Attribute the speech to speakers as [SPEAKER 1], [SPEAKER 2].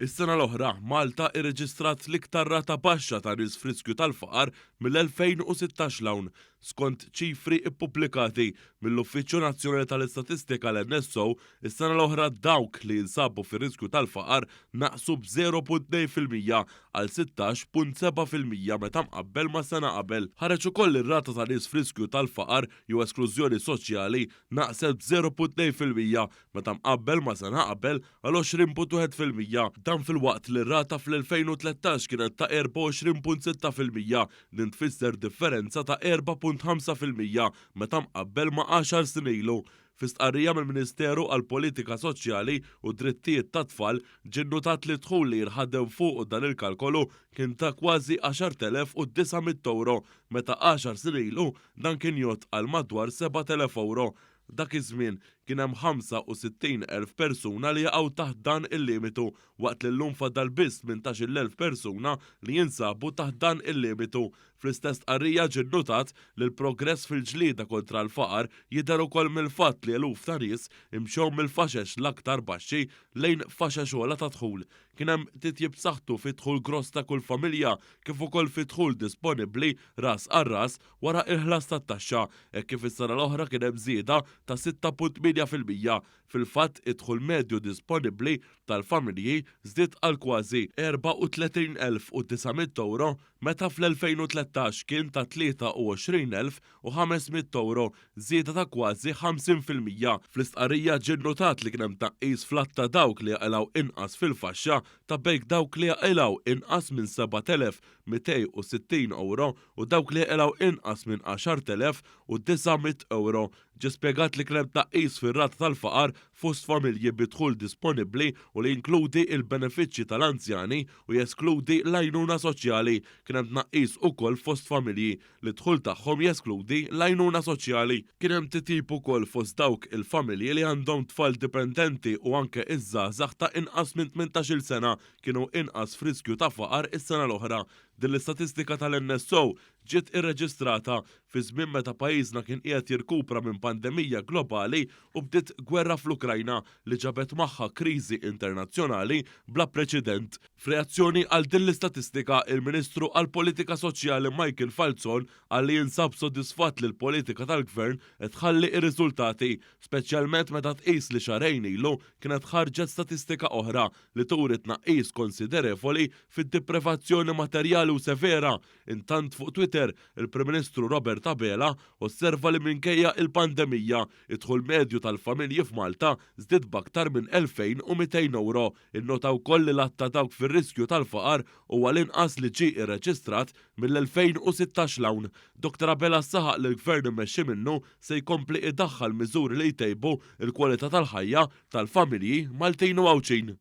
[SPEAKER 1] Is-sena l-oħra, Malta irreġistrat l-iktar rata baxxa ta' nies f'riskju tal-faqar mill-2016 'l hawn. Skont ċifri ppubblikati mill-Uffiċċju Nazzjonali tal-Istatistika l-NSO, is-sena l-oħra dawk li jinsabu fir-riskju tal-faqar naqsu b'0.2% għal 16.7% meta mqabbel ma' sena qabel. Ħareġ ukoll li r-rata ta' nies f'riskju tal-faqar jew esklużjoni soċjali naqset b'0.2% meta mqabbel ma' sena qabel għal 20.1%. Dan filwaqt li r-rata fl-2013 kienet ta' 24.6%, din tfisser differenza ta' 4.5% meta mqabbel ma' għaxar snin ilu. Fi stqarrija mill-Ministeru għall-Politika Soċjali u d-Drittijiet tat-Tfal ġie nnutat li d-dħul li jinħadem fuqu dan il-kalkolu kien ta' kważi 10,900 ewro meta għaxar snin ilu dan kien jgħodd għal madwar 7,000 ewro. Dak iż-żmien kien hemm 65,000 persuna li jaqgħu taħt dan il-limitu, waqt li llum fadal biss 18,000 persuna li jinsabu taħt dan il-limitu. Fl-istess stqarrija ġie nnutat li l-progress fil-ġlieda kontra l-faqar jidher ukoll mill-fatt li eluf ta' nies imxew mill-faxex l-aktar baxxi lejn faxex ogħla ta' dħul. Kien hemm titjib b'saħħtu fid-dħul gross ta' kull familja kif ukoll fid-dħul disponibbli ras għal ras wara l-ħlas tat-taxxa, hekk kif is-sena l-oħra kien hemm żieda ta' 6.8%. Fil-fatt, id-dħul medju disponibbli tal-familji żdied għal kważi 34,900 ewro meta fl-2013 kien ta' 23,500 ewro, żieda ta' kważi 50%. Fl-istqarrija ġie nnutat li kien hemm tnaqqis fl-għadd ta' dawk li jaqilgħu inqas fil-faxxa ta' bejn dawk li jaqilgħu inqas minn 7,260 ewro u dawk li jaqilgħu inqas minn 10,900 ewro. Ġie spjegat li kien hemm tnaqqis fir-rata tal-faqar fost familji bi dħul disponibbli u li jinkludi l-benefiċċji tal-anzjani u jeskludi l-għajnuna soċjali. Kien hemm tnaqqis ukoll fost familji li d-dħul tagħhom jeskludi l-għajnuna soċjali. Kien hemm titjib ukoll fost dawk il-familji li għandhom tfal dipendenti u anke iż-żgħażagħ ta' inqas minn 18-il sena kienu inqas f'riskju ta' faqar is-sena l-oħra. Din l-istatistika tal-NSO ġiet irreġistrata fi żmien meta pajjiżna kien qiegħed jirkupra minn pandemija globali u bdiet gwerra fl-Ukrajna li ġabet magħha kriżi internazzjonali bla preċedent. F'reazzjoni għal din l-istatistika, il-Ministru għall-Politika Soċjali Michael Falzon qal li jinsab sodisfatt li l-politika tal-Gvern qed tħalli r-riżultati, speċjalment meta tqis li xahrejn ilu kienet ħarġet statistika oħra li turi tnaqqis konsiderevoli fid-deprivazzjoni materjali u severa. Intant fuq Twitter, il-Prim Ministru Robert Abela osserva li minkejja il-pandemija, id-dħul medju tal-familji f'Malta żdied b'aktar minn 2,200 ewro. Innota wkoll li l-għadd ta' dawk fir-riskju tal-faqar huwa l-inqas li ġie irreġistrat mill-2016 'l hawn. Dottor Abela saħaq li l-Gvern immexxi minnu se jkompli idaħħal miżuri li jtejbu l-kwalità tal-ħajja tal-familji Maltin u Għawdxin.